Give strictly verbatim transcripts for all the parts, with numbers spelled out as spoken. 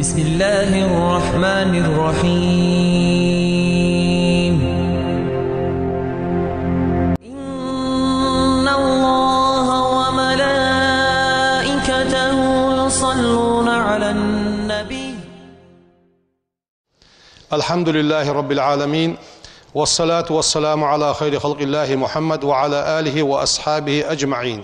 بسم الله الرحمن الرحيم. إن الله وملائكته يصلون على النبي. الحمد لله رب العالمين، والصلاة والسلام على خير خلق الله محمد وعلى آله وأصحابه أجمعين.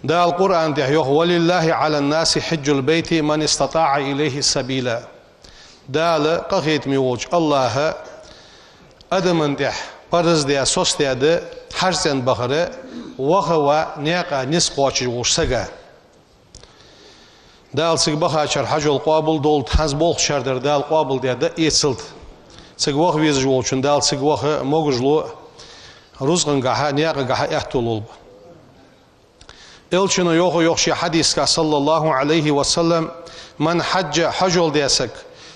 Дала Къуръан тӀа йоах: «ولله على الناس حج البيت من استطاع إليه سبيلا». Дала, къахетаме волча АллахӀа, адамашта тӀа парз даь, соцадаь да хьаж цӀенбахар, ваха а ва наькъа низ кхоачаш волча сага. Дала цига бахачар хьажол къоабал долда, хӀанз болхачар дар Дала къоабал даь да эцалда. Цига ваха везаш волчунна Дала цига ваха могаш лу, рузкъангахьа, наькъагахьа аьттув лулба. Элчано йоах, йоах ший хьадисагахь, صلى الله عليه وسلم: «من حج», хьажол даь саг,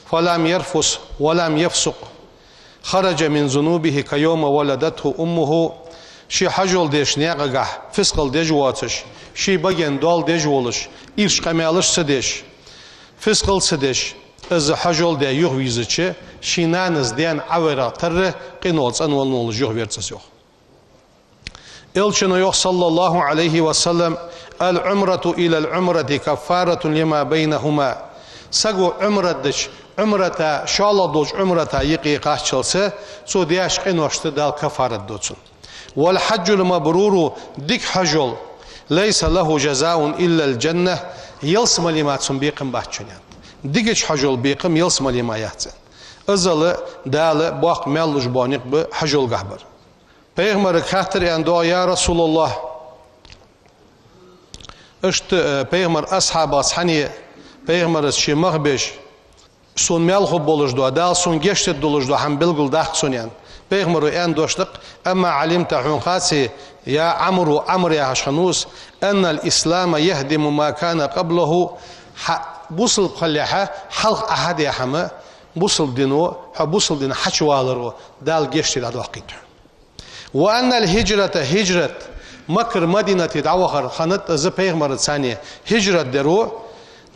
«فلم يرفث ولم يفسق خرج من ذنوبه كيوم ولدته أمه». Ше хьажол деш наькъагахь фискъал деш воацаш, ший баген доал деш волаш, ирча къамаьлаш ца деш, фискъал ца деш, из хьажол даь юхавийзача, ший нанас даьна Ӏоварах тарра, къинойх цӀенвенна волаш юхавер цо, йоах. Элчано йоах, صلى الله عليه وسلم: «العمرة إلى العمرة كفارة لما بينهما». Саго Ӏумрат дича Ӏумрата, шоллагӀа долча Ӏумрата юкъе кхаччалца, цо даьча къиношта Дала каффарат ду цунна. «والحج المبرور», дика хьажол, «ليس له جزاء إلا الجنة», ялсмале мара цунна бекхам бац, аьннад. Дикача хьажола бекхам ялсмале мара яц, аьннад. Иззал Дала боккха маьл луш бола никъ ба хьажолгахь бар. Пайхамарга хаьттар, аьнна, доагӀа: «يا رسول الله». Иштта, э, пайхамара асхьабех цхьанне, пайхамара ше мах беш, сона маьл хургболаш дола, Дала сона гешт дергдолаш дола хӀама белгалдаккха сона, аьнна. Пайхамара аьнна дош да-кх: «أما علمت», хьона хаций, «يا عمرو», Ӏамр яхаш хиннав из, «أن الإسلام يهدم ما كان قبله», хьа бусалба хилалехьа хьалха Ӏа хьадаь хӀама, бусалба дино, хьо бусалба дина хьачуваларо Дала гешт де дӀадоаккхийт хьона. «وأن الهجرة», хӀижрат, Маккара Мадинате дӀавахар хиннад из пайхамара цхьанне, хӀижрат дар,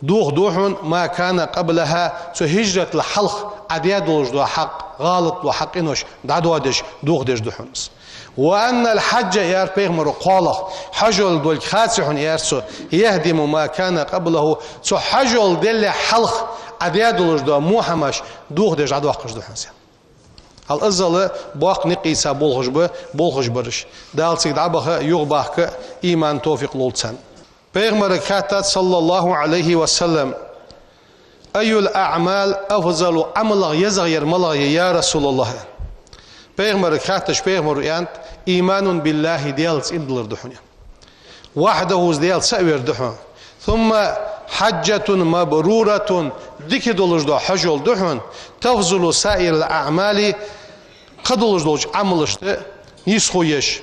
дохаду хьона, «ما كان قبلها», цу хӀижрата хьалха Ӏа даь долаш дола хьакъ, гӀалат дола хьакъ, къинош дӀадоадеш, дохадеш да хьона из. «وأن الحج», аьлар пайхамара кхоалагӀа, хьажол долга хаций хьона, аьлар цо, «يهدم ما كان قبله», цу хьажол далале хьалха Ӏа даь долаш дола во хӀамаш дохадеш, дӀадоаккхаш да хьона из. Хьал иззал боккха никъ ийца болхаш ба, болхаш бараш. Дала цига дӀабаха, юхабахка иман, товфикъ лолда царна. Пайхамарга хаьттад, صلى الله عليه وسلم: «أي الأعمال أفضل», Ӏамалех езагӀа яр малагӀа я, я Расулаллахӏ? Пайхамарга хаьттача, пайхамара аьннад: «إيمان بالله», Даьлаца иман диллар да хьона. «وحده», из Даьла цаӀ вер да хьона. «ثم حجة مبرورة», дика долаш дола хьажол да хьона. «تفضل سائر الأعمال», кхы долаш долча Ӏамалашта нийсхо еш.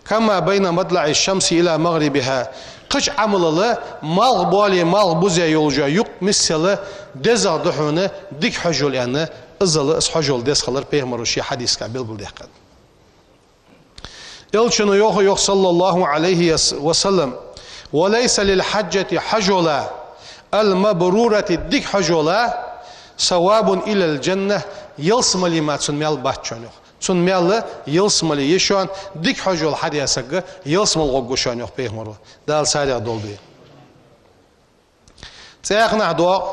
«كما بين مطلع الشمس إلى مغربها». Кхыча Ӏамалал малх боале, малх бузъе йолаш йола юкъ миссел дезагӀа да хьона дика хьажол, аьнна, иззал из хьажол деза хилар пайхамара ший хьадисагахь белгалдаьккхад. Элчано йоах, йоах, صلى الله عليه وسلم: «وليس للحجة», хьажола, «المبرورة», дика хьажола, «ثواب إلا الجنة», ялсмале мара цунна маьл бац шоана, йоах. Цунна маьл ялсмале я шоана, дика хьажол хьадаь саг ялсмале гӀоргва шоана, йоах пайхамара. Дала царех долда вай. ЦӀаькханахьа доагӀа: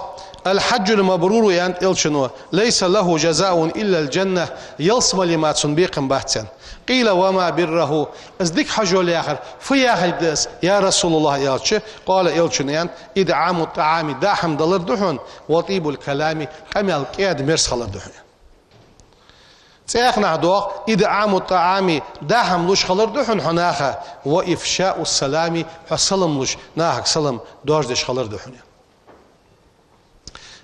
«الحج المبرور», аьннад Элчано, «ليس له جزاء إلا الجنة», ялсмале мара цунна бекхам бац, аьнна. «قيل وما بره», из дика хьажол яхар фу яхилга да из, я Расулаллахӏ, аьлча, «قال», Элчано аьннад: «إطعام الطعام», даа хӀама далар да хьона, «وطيب الكلام», къамаьл кӀаьда, мерза хилар да хьона. ЦӀаькханахьа доагӀа: «إطعام الطعام», даа хӀама луш хилар да хьона хьо наха, «وإفشاء السلام», хьо салам луш, нахага салам доаржадеш хилар да хьона.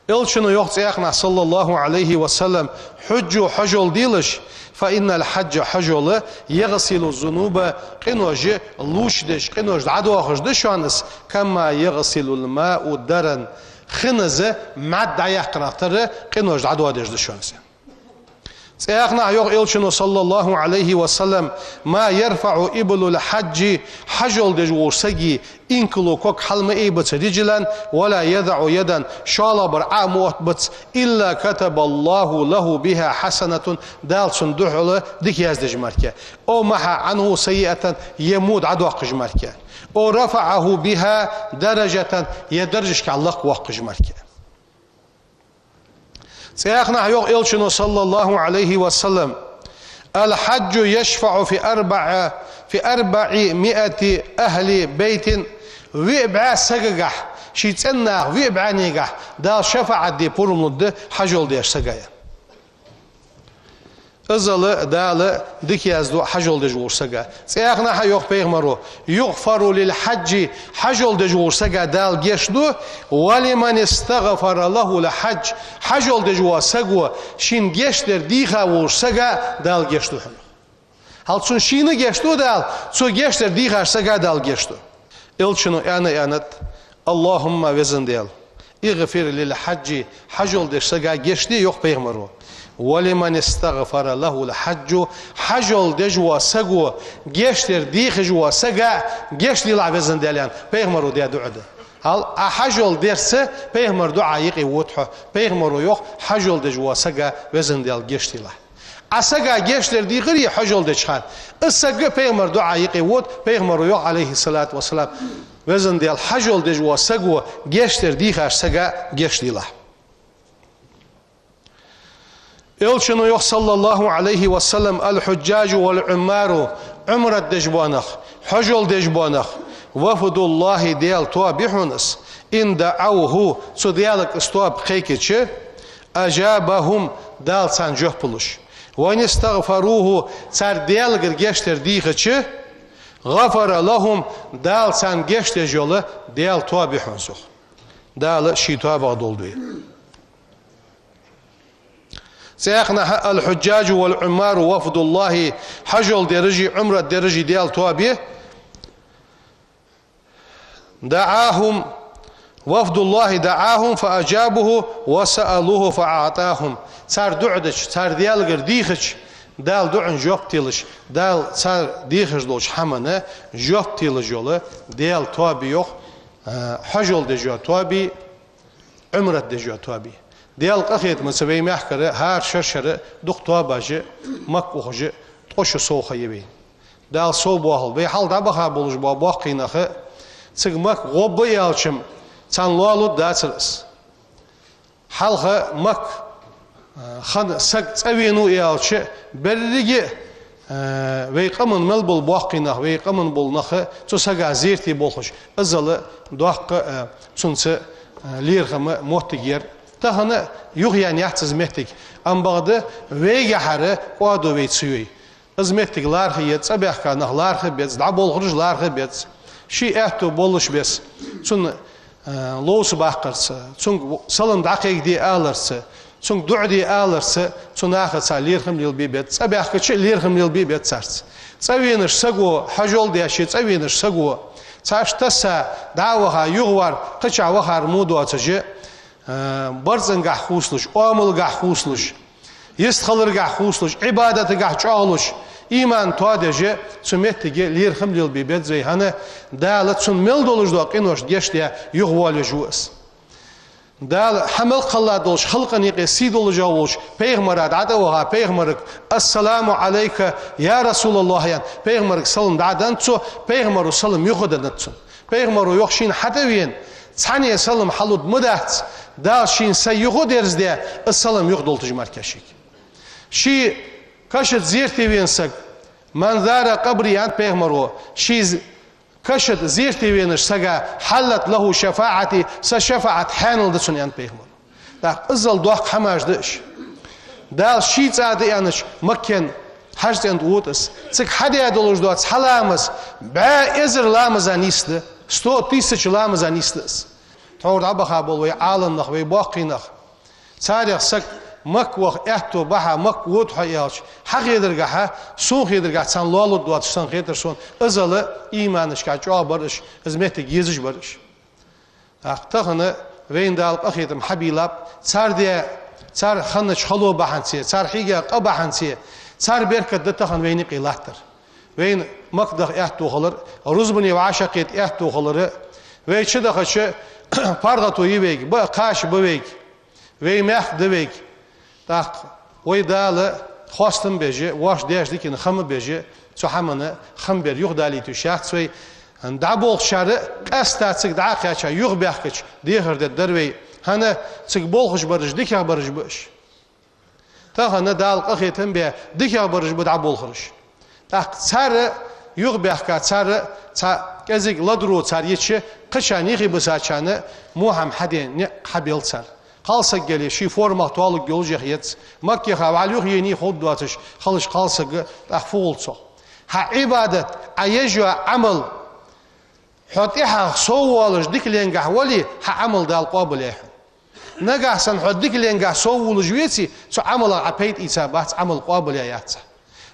Элчано йоах цӀаькханахьа, صلى الله عليه وسلم: «حجوا», хьажол делаш, «فإن الحج», хьажол, «يغسل الذنوب», къинош лувчадеш, къинош дӀадоахаш да шоана из, «كما يغسل الماء الدرن», хиназ маьд дӀаяккхарах тара къинош дӀадоадеш да шоана из. Цхьаькханахьа йоах Элчано, صلى الله عليه وسلم: «ما يرفع إبل الحاج», хьажол деш волча сага инкало ког хьал ма айбац رجلا، «ولا يضع يدا», шоллагӀбар Ӏо а ма оттабац, «إلا كتب الله له بها حسنة», Дала цунна духьала дика яздеш мара. «أو محا عنه سيئة», е во дӀадоаккхаш мара. «أو رفعه بها درجة», е даржашка лакхвоаккхаш мара. Цхьаькханахьа йоах Элчано, صلى الله عليه وسلم: «الحاج يشفع في أربع، في أربعمائة أهل بيت». Виъ бӀаь сагагахь, ший цӀен наха виъ бӀаьннегахь Дала шафаӀат де пурам лургда хьажол деш сага. Иззал Дала дика яздергда хьажол деш волча сага. Цхьаькханахьа йоах пайхамаро: «يغفر للحاج», хьажол деш волча сага Дала гешт ду, «ولمن استغفر له الحاج», хьажол деш вола саго шийна гешт дар дийха волча сага Дала гешт ду хьона. Хьал цунна шийна гешт ду Дала, цо гешт дар дийхача сага Дала гешт ду. Элчано аьнна аьннад: «اللهم», Веза Даьла, «اغفر للحاج», хьажол деш сага гешт де, йоах пайхамаро. «ولمن استغفر له الحاج», хьажол деш вола саго, гешт дар дийхача сага гешт делахь, Веза Даьла, аьнна, пайхамаро даь дуӀа да. Хьал Ӏа хьажол дерца пайхамара дуӀа юкъе вода хьо, пайхамаро йоах, хьажол деш вола сага, Веза Даьла, гешт делахь. Ӏа сага гешт дар дийхаре хьажол деча хана, из саг пайхамара дуӀа юкъе вода, пайхамаро йоах, عليه الصلاة والسلام: «Веза Даьла, хьажол деш вола саго гешт дар дийхача сага гешт делахь». Элчано йоах, صلى الله عليه وسلم: «الحجاج والعمار», Ӏумрат деш бола нах, хьажол деш бола нах, «وفد الله», Даьла тоаба я хьона из, «إن دعوه», цу Даьлага из тоаба кхайкача, «أجابهم», Дала царна жоп луш, «وإن استغفروه», цар Даьлагара гешт дар дийхача, «غفر لهم», Дала царна гешт деш йола Даьла тоаба я хьона из, йоах. Дала ший тоабах долда вай. Цхьаькханахьа: «الحجاج والعمار وفد الله», хьажол дераши Ӏумрат дераши Даьла тоаба я. «دعاهم، وفد الله دعاهم فأجابوه وسألوه فأعطاهم». Цар дуӀа дича, цар Даьлагара дийхача, Дала дуӀанна жоп телаш, Дала цар дийхаш долча хӀаманна жоп телаш йола Даьла тоаба я, йоах, а, хьажол деш йола тоаба, Ӏумрат деш йола тоаба. Даьла къахетамца вай мехкара хӀара шера-шера дукха тоабаш Макка ухаш ткъо шу совгӀа ха я вайна. Дала совбоахалба. Вай хьалха дӀабаха болаш бола боккхий нах, цига Макка гӀоргба аьлча-м, царна лоалургдацар из. Хьалха Макка, а, хана саг цӀавенав аьлча, беррига а, э, вай къаман мел бола боккхий нах, вай къаман бола нах цу сага зерате болхаш, иззал доккха, э, цунца, э, лерхӀама моттиг яр. Тахан юхаяьнна яц из моттиг, амма бакъда вайгахьара кӀоадо вай ца йой. Из моттиг лархӀа еза, цӀабаьхка нах лархӀа беза, дӀаболхараш лархӀа беза. Ший аьттув болаш беса, цунна э, ловца баккхарца, цунга салам дӀакхайкаде аларца, цунга дуӀа де аларца, цу нахаца лерхӀам лелабе беза, цӀабаьхкача а лерхӀам лелабе беза царца. ЦӀавенача саго, хьажол деш цӀавенача саго, цхьацца тасса дӀа а ваха, юхавар, кхычахьа вахар мо доацаш, э, барзкъангахьа хувцалуш, оамалгахьа хувцалуш, йистхиларгахьа хувцалуш, Ӏибадатагахьа чӀоагӀлуш, иман тоадеш, цу моттиге лерхӀам лелабе беза вай, хӀана, Дала цунна мел долаш дола къиношта гешт даь юхавоалавеш ва из. Дала хьа мел кхелла долча халкъа юкъе сий долаш волча пайхамара дӀатӀаваха, пайхамарга: «السلام عليك يا رسول الله», аьнна, пайхамарга салам дӀаденнад цо, пайхамаро салам юхаденнад цунна. Пайхамаро йоах, шийна хьатӀавена, цхьанне салам хьалургда ма дац, Дала шийна са юха а дерзадаь, из салам юхадолхаш мара шийга. Ший каша тӀа зерате вена саг, «من زار قبري», аьннад пайхамаро, ший з-, каша тӀа зерате венача сага, «حلت له شفاعتي», са шафаӀат хьаьнал да цунна, аьннад пайхамаро. ТӀаккха иззал доккха хӀамаш да уж. Дала ший цӀа да аьннача Маккан хьажцӀен тӀа вода из. Цига хьадаь долаш дола цхьа ламаз бӀаь эзар ламаза нийса да, сто тысяч ламаза нийса да из. Тхьовра дӀабаха бола вай Ӏаламнах, вай боккхий нах, царех саг Макка ваха аьттув бахьа, Макка вода хьо аьлча, хьахетаргахьа, сона хетаргахьа, царна лоалургдоацаш санна хетар сона, иззал иманашка чӀоагӀа бар уж, из моттиг езаш бар уж. ТӀаккха тахан вайна Дала къахетам хьабийлаб, цар даь Цар хиннача хало бахьанца, цар хьийга къа бахьанца, цар беркат да тахан вайна юкъе латтар. Вайна Макка даха аьттув хилар, рузбане вӀашагӀкхета аьттув хилар, вай чу дахача паргӀато я вайга, баа кхача ба вайга, вай мехка да вайга. ТӀаккха вай Дала хоастам беш, воаш деш диканна хам беш, цу хӀаманна хам бер юхадалийта йиш яц вай. ДӀаболхачар къаьстта цига дӀа а кхаьча, юхабаьхкача дехар дергдар вай. ХӀана, цига болхаш бараш дикагӀа бараш ба уж. Тахан Дала къахетам бе, дикагӀа бараш ба дӀаболхараш. ТӀаккха цар юхабаьхка, цар цхьа кӀезига ладувгӀа цар йича, кхычарна юхабисачарна во хӀама хьаде никъ хьабелла цар. Кхалсаг яле, ший формах толлаг йолаш яха еза. Маккаха вӀалла юхаена ховргдоацаш хилча кхалсаг, тӀаккха фу хул цох? Хьа Ӏибадат, Ӏа еш йола Ӏамал, хьо тӀехьагӀа соввоалаш дикаленгахьа вале, хьа Ӏамал Дала къоабалъяьй хьона. Нагахьа санна хьо дикаленгахьа соввоалаш веце, цу Ӏамалах Ӏа пайда ийца бац, Ӏамал къоабалъяь яц.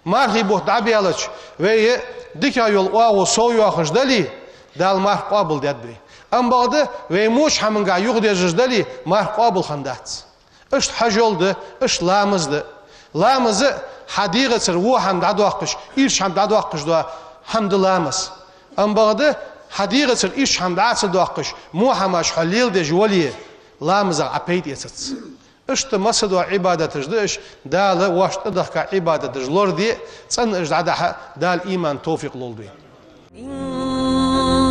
Мархий бутт дӀабаьлча, вай дикагӀа йола оагӀув совйоахаш дале, Дала марха къоабалдергда вай. Амма бакъда, вай воча хӀамангахьа юхадерзаш дале, марха къоабал хиннадац. Иштта хьажол да, иштта ламаз да. Ламаз а хьа дегӀацара во хӀама дӀадоаккхаш, ирча хӀама дӀадоаккхаш дола хӀама да ламаз. Амма бакъда, хьа дегӀацара ирча хӀама дӀа а ца доаккхаш, во хӀамаш хьо леладеш вале, ламазах Ӏа пайда эцац. Иштта масса дола Ӏибадаташ да уж, Дала воаш тӀадахка Ӏибадаташ лораде, цӀена уж дӀадахьа Дала иман, товфикъ лолда вайна.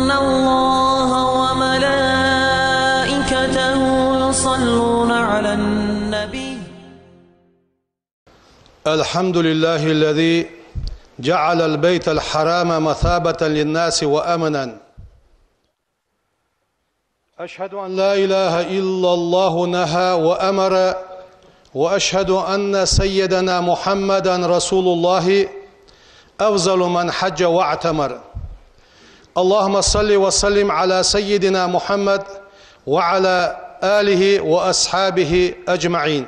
إن الله وملائكته يصلون على النبي. الحمد لله الذي جعل البيت الحرام مثابة للناس وأمنا. أشهد أن لا إله إلا الله نهى وأمر، وأشهد أن سيدنا محمدا رسول الله أفضل من حج واعتمر. اللهم صل وسلم على سيدنا محمد وعلى آله وأصحابه أجمعين.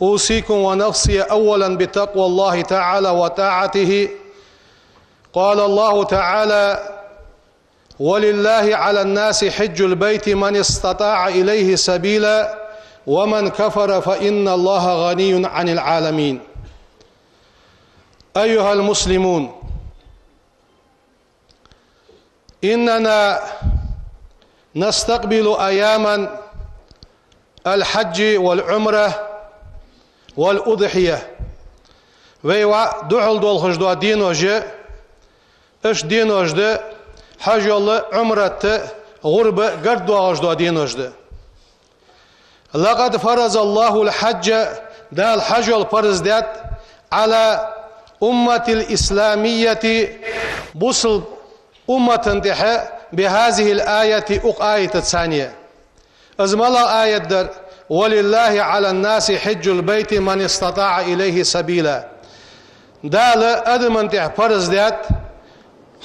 أوصيكم ونفسي أولا بتقوى الله تعالى وطاعته. قال الله تعالى: ولله على الناس حج البيت من استطاع إليه سبيلا ومن كفر فإن الله غني عن العالمين. أيها المسلمون، إننا نستقبل أيام الحج والعمرة والأضحية. Вай ва духьал долхаш дола денош, иштта денош да, хьажол а, Ӏумрат а, гӀурба а гаргадоагӀаш дола денош да. لقد فرض الله الحج, Дала хьажол парз даьд, على أمة الإسلامية, бусалба уммата тӀехьа, بهذه الآية, укх аятаца. Из малагӀа аят дар? ولله على الناس حج البيت من استطاع إليه سبيلا. Дала адамна тӀехьа парз даьд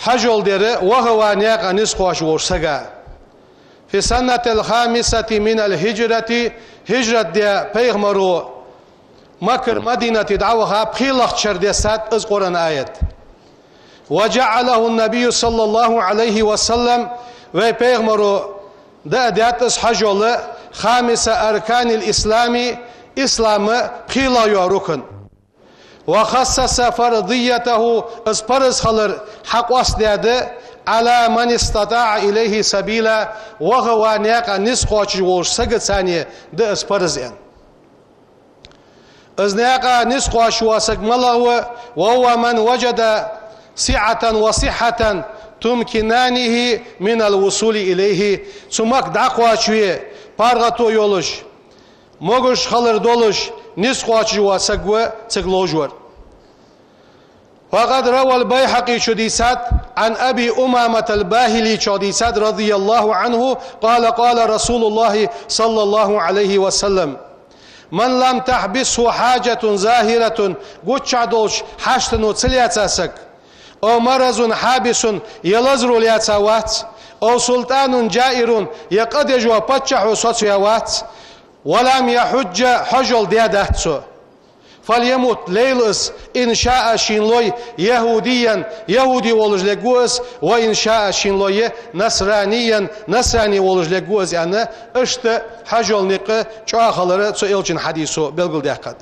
хьажол дар ваха ва наькъа низ кхоачаш волча сага. في السنة الخامسة من الهجرة, хӀижрат даь пайхамаро Маккара Мадинате дӀаваха пхелагӀча шера дессад из Къуръан аят. وجعله النبي صلى الله عليه وسلم, вай пайхамаро дӀаадаьд из хьажол, خامس أركان الإسلام, ислама пхелагӀа йола рукн. وخصص فرضيته, из парз хилар хьакъоастадаьд, على من استطاع إليه سبيلا, ваха ва наькъа низ кхоачаш волча сагаца да из парз аьнна. Из наькъа низ кхоачаш вола саг малагӀа ва? وهو من وجد سعة وصحة تمكنانه من الوصول إليه. Цу Макка дӀакхоачаве паргӀато йолаш, могаш хилар долаш, низ кхоачаш вола саг ва цига ловш вар. وقد روى البيهقي, цо дийцад, عن أبي أمامة الباهلي, цо дийцад, رضي الله عنه، قال: قال رسول الله صلى الله عليه وسلم: من لم تحبسه حاجة ظاهرة, гуччахьа долча хьаштано ца лаьца саг, أو مرض حابس, е лазаро лаьца вац, أو سلطان جائر, е къа деш вола паччахьо соцаваь вац, ولم يحج, хьажол даь дац цо. فليمت, лойла из, إن شاء, шийна лой, يهوديا, яхӀуди волаш лергва из, وإن شاء, шийна лой, نصرانيا, насрани волаш лергва из, аьнна, иштта хьажола никъ чӀоагӀа хилар цу элчан хьадисо белгалдаьккхад.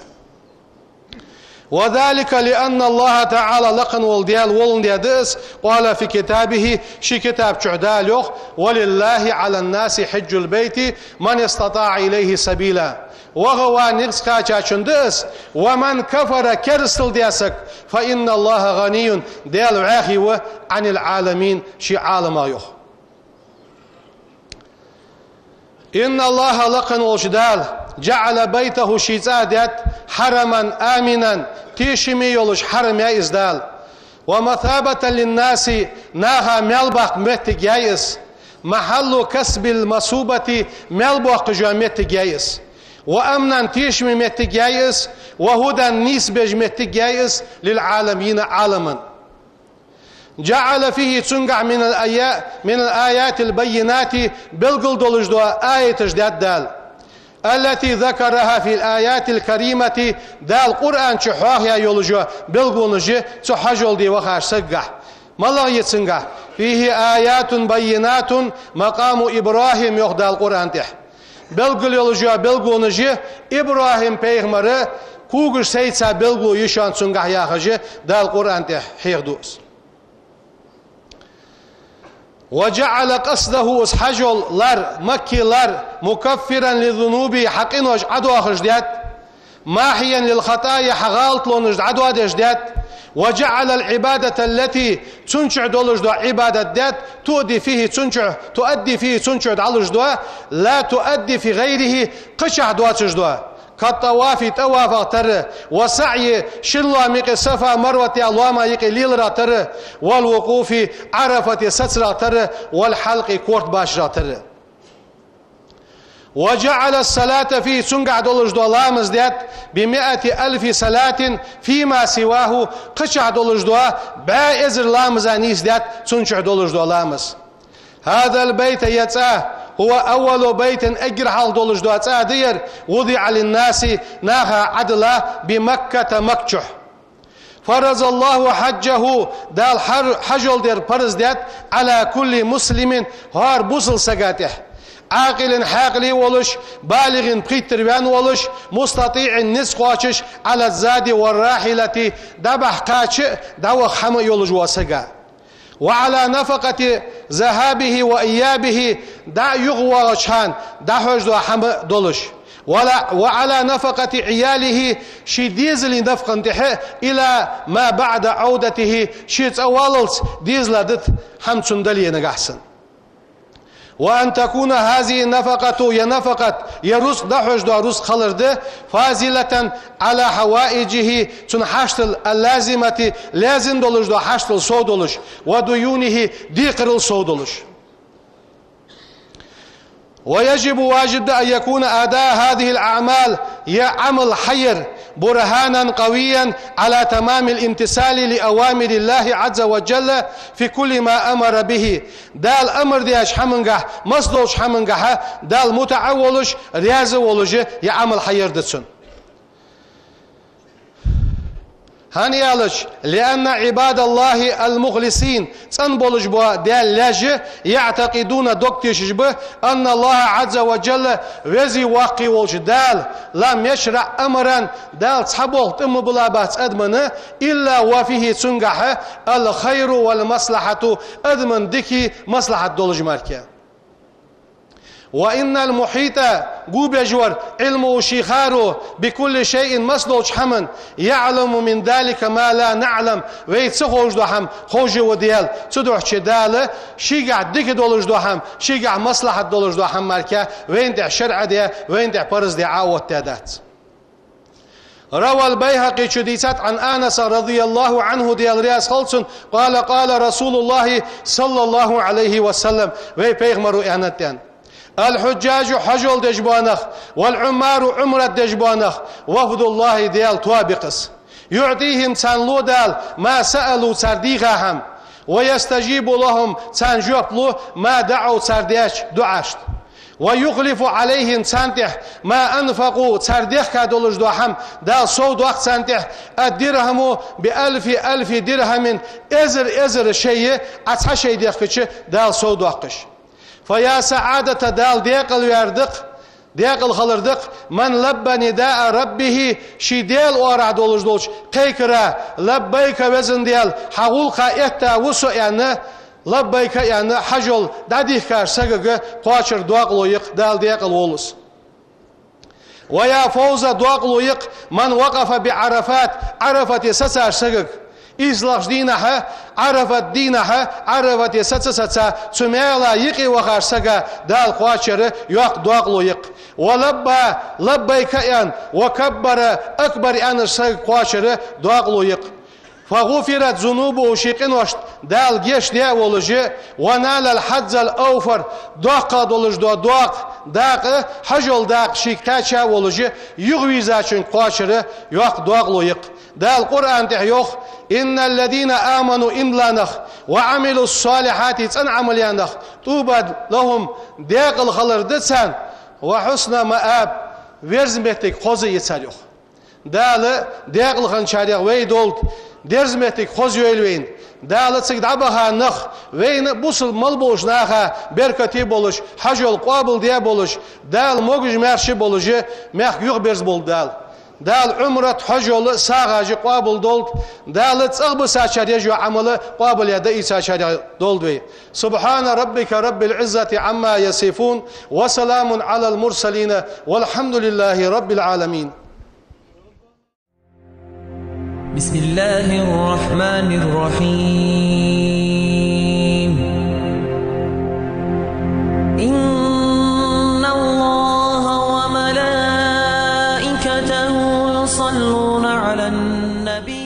وذلك لأن الله تعالى, лакха вола Даьла воландаь да из, قال في كتابه, ший китаб чу Дала йоах: ولله على الناس حج البيت من استطاع إليه سبيلا. ВахӀа ва низ кхаьчачун да из, ومن كفر, керастал даь саг, فإن الله غني, Даьла вӀаьхий ва, عن العالمين, ший Ӏаламах, йоах. إن الله, лакха волча Дала, جعل بيته, ший цӀа даьд, حرما آمنا, тешаме йолаш хьарам яьй из Дала, ومثابة للناس, наха маьл баккха моттиг яьй из, محل كسب المثوبة, маьл боаккхаш йола моттиг яьй из, وأمنا, тешаме моттиг яьй из, وهدى, нийсбеш моттиг яьй из, للعالمين, Ӏаламан. جعل فيه, цунгахь, من الآيا-, من الآيات البينات, белгала долаш дола аяташ даьд Дала, التي ذكرها في الآيات الكريمة, Дала Къуръан чу хьоахаяь йолаш йола белгалонаш я цу хьажол де вахача сагагахь. МалагӀа я цунгахь? فيه آيات بينات مقام إبراهيم, йоах Дала Къуръан тӀа. Белгала йолаш йола белгалонаш я ИбрахӀим пайхамара когаш сайца белгало я шоана цунгахь, яхаш, Дала Къуръан тӀа хьехаду из. وجعل قصده, из хьажол лар, Макка лар, مكفرا للذنوب, хьа къинош Ӏодоахаш даьд, ماحيا للخطايا, хьа гӀалатлонаш дӀадоадеш даьд, وجعل العبادة التي, цун чу долаш дола Ӏибадат даьд, تؤدي فيه, цун чу, تؤدي فيه, цун чу дӀалуш дола, لا تؤدى في غيره, кхычахь доацаш дола, كالطواف, тӀавафах тара, والسعي, шин лоам юкъе Сафа, Марват яха лоамий юкъе леларах тара, والوقوف, Ӏарафате сацарах тара, والحلق, корта башарах тара. وجعل الصلاة فيه, цунгахь долаш дола ламаз даьд, بمائة ألف صلاة فيما سواه, кхычахь долаш дола бӀаь эзар ламаза нийсдаьд цун чу долаш дола ламаз. هذا البيت, ер цӀа, هو أول بيت, эггара хьалха долаш дола цӀа да ер, وضع للناس, наха Ӏодилла, بمكة, Макка чу. فرض الله حجه, Дала хьар-, хьажол дар парз даьд, على كل مسلم, хӀара бусалба сага тӀа. عاقل, хьаькъал волаш, بالغ, пхийттара ваьнна волаш, مستطيع, низ кхоачаш, على الزاد والراحلة, дӀабахьа кхача а, дӀаваха хӀама а йолаш вола сага. وعلى نفقة ذهابه وإيابه, дӀа юхавоагӀача хана дӀахьош дола хӀама а долаш. ولا-, وعلى نفقة عياله, ший дезала нафакъа тӀа а, إلى ما بعد عودته, ше цӀаваллалца дезала дита хӀама цунна дале нагахь санна. وأن تكون هذه النفقة, ер нафакъат, ер рузкъ, дӀахьош дола рузкъ хилар да, فاضلة على حوائجه, цун хьаштал, اللازمة, лазим долаш дола хьаштал сов долаш, وديونه, декхарал сов долаш. ويجب, важиб да, أن يكون أداء هذه الأعمال, ер Ӏамал хьаяр, برهانا قويا على تمام الامتثال لأوامر الله عز وجل في كل ما أمر به. Дала амар даьча хӀамангахь, массадолча хӀамангахьа Дала мутӀахь а волаш, раьза а волаш, ер Ӏамал хьаяр да цун. ХӀана аьлча, لأن عباد الله المخلصين, цӀена болаш бола Даьла лаьш, يعتقدون, дог тешаш ба, أن الله عز وجل, веза-воккха волча Дала, لم يشرع أمرا, Дала цхьа болх тӀа ма биллабац адамна, إلا وفيه, цунгахьа, الخير والمصلحة, адамна дикеи маслахьат долаш мара. وإن المحيط, гу беш вар, علمه, ший харо, بكل شيء, массадолча хӀаман, يعلم من ذلك ما لا نعلم, вай ца ховш дола хӀама ховш ва Даьла, цудухьа Дала шийгахь дика долаш дола хӀама, шийгахь маслахьат долаш дола хӀама мара вайна тӀа шарӀа даь, вайна тӀа парз даь Ӏооттадаь дац. روى البيهقي, чу дийцад, عن أنس رضي الله عنه, Даьла раьза хилва цунна, قال: قال رسول الله صلى الله عليه وسلم, вай пайхамара аьннад аьнна: الحجاج, хьажол деш бола нах, والعمار, Ӏумрат деш бола нах, وفد الله, Даьла тоаба я-кх из. يعطيهم, царна лу Дала, ما سألوا, цар дийха хӀама, ويستجيب لهم, царна жоп лу, ما دعوا, цар деча дуӀашта. ويخلف عليهم царна тӀа ما أنفقوا цар дехка долаш дола хӀама Дала сов доаккх царна тӀа الدرهم بألف ألف درهم эзар эзар шай Ӏа цхьа шай дехкача Дала сов доаккхаш. فيا سعادة Дала декъала ваьр да-кх, декъала хилар да-кх من لبى نداء ربه ший Даьла оагӀорахьа долаш долча кхайкара لبيك везан Даьла хьа гӀулакха этта ва со аьнна, لبيك аьнна хьажол дӀадийхкача сагага кхоачара декъало я-кх Дала декъала воллас. ويا فوز декъало я-кх من وقف بعرفات Ӏарафате сецача сагага. ИйслагӀча дийнахьа Ӏарафат дийнахьа Ӏарафате сеца-сеца цу маьла юкъе вахача сага Дала кхоачара йоккха декъало я-кх. ولبى لبيك аьнна وكبر أكبر аьннача сагага кхоачара декъало я-кх. فغفرت ذنوبه ший къиношта Дала гешт даь а волаш, ونال الحظ الأوفر доккхагӀа долаш дола докъ, дакъа, хьажол дакъа шийга кхаьча а волаш, юхавийрзачунга кхоачара йоккха декъало я-кх. Дала Къуръан тӀа йоах: إن الذين آمنوا иман дилла нах وعملوا الصالحات цӀена Ӏамал яь нах طوبى لهم декъала хилар да царна وحسن مآب верза моттиг хоза я цар, йоах. Дала декъала хинначарех вай долда, дерза моттиг хоза йойла вайна. Дала цига дӀабаха нах вайна а бусалба мел болча наха беркате болаш, хьажол къоабал даь болаш, Дала могаш-маьрша болаш, мехка юхаберзаболба Дала. Дала Ӏумрат, хьажол, сагӀаш къоабал долда. Дала цӀагӀа бисачар еш йола Ӏамал къоабал яь дӀаийцачарех долда вай. سبحان ربك رب العزة عما يصفون وسلام على المرسلين والحمد لله رب العالمين. بسم الله الرحمن الرحيم. إن الله وملائكته يصلون على النبي.